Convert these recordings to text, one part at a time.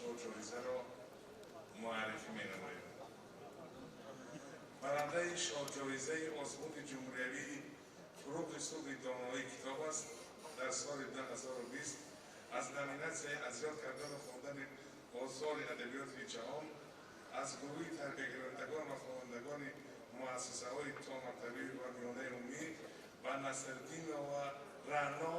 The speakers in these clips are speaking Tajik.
Шоҳҷоизаро муаррифӣ менамоем. Барандаи шоҳҷоизаи озмуни ҷумҳуриявии «Фурӯғи субҳи доноии китоб аст» дар соли 2020 аз номинатсияи аз ёд кардану хондани осори адабиёти ҷаҳон аз гурӯҳи тарбиягирандагон ва хонандагони муассисаҳои томактабӣ ва миёнаи умумӣ ба Насриддинова Раъно.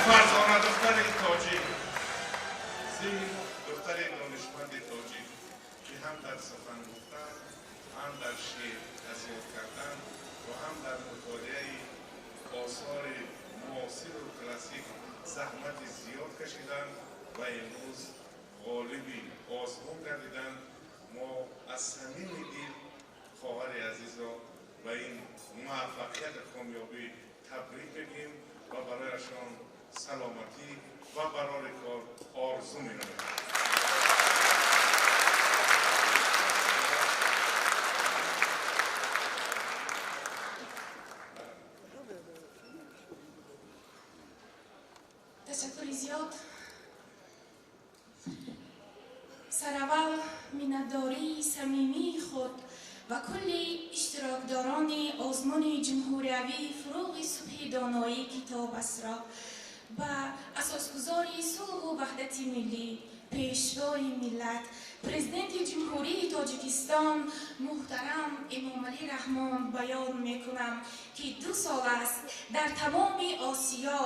Фарзона, духтари тоҷик, духтари донишманди тоҷик, ки ҳам дар сухан гуфтан, ҳам дар шеър аз ёд кардан ва ҳам дар мутолиаи осори муосиру классик заҳмати зиёд кашиданд ва имрӯз ғолиби озмун гардиданд. Мо аз самими дил хоҳари азизро ба ин муваффақияту комёбӣ табрик мегӯем ва барояшон саломатӣ ва барори кор орзу менамоем. Ташаккури зиёд. Сараввал миннатдории самимии худ ба кулли иштирокдорони озмуни ҷумҳуриявии «Фурӯғи субҳи доноии китоб астро» ба асосгузори сулҳу ваҳдати миллӣ, пешвои миллат, Президенти Ҷумҳурии Тоҷикистон муҳтарам Эмомалӣ Раҳмон баён мекунам, ки 2 сол аст дар тамоми Осиё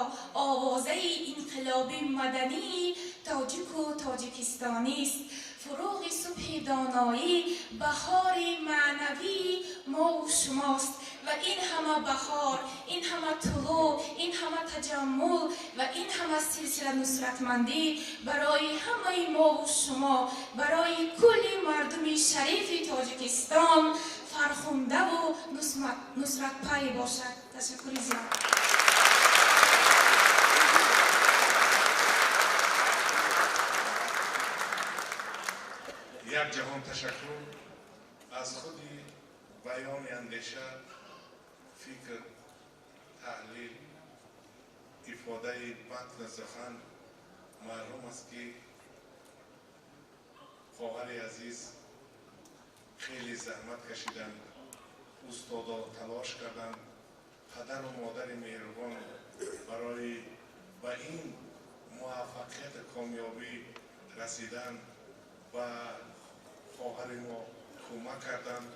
овозаи инқилоби мадании тоҷику тоҷикистонист. Фурӯғи субҳи доноӣ баҳори маънавии мову шумост ва ин ҳама баҳор, ин ҳама тулӯъ, ин ҳама таҷаммул ва ин ҳама силсила нусратмандӣ барои ҳамаи мову шумо, барои кулли мардуми шарифи Тоҷикистон фархундаву нусратпай бошад. Ташаккури зиёд. Як ҷаҳон ташаккур. Аз худи баёни андеша, фикр, таҳлил, ифодаи матни сухан маълум аст, ки хоҳари азиз хеле заҳмат кашиданд, устодо талош карданд, падару модари меҳрубон барои ба ин муваффақияти комёбӣ расидан ба хоҳари мо кӯмак карданд.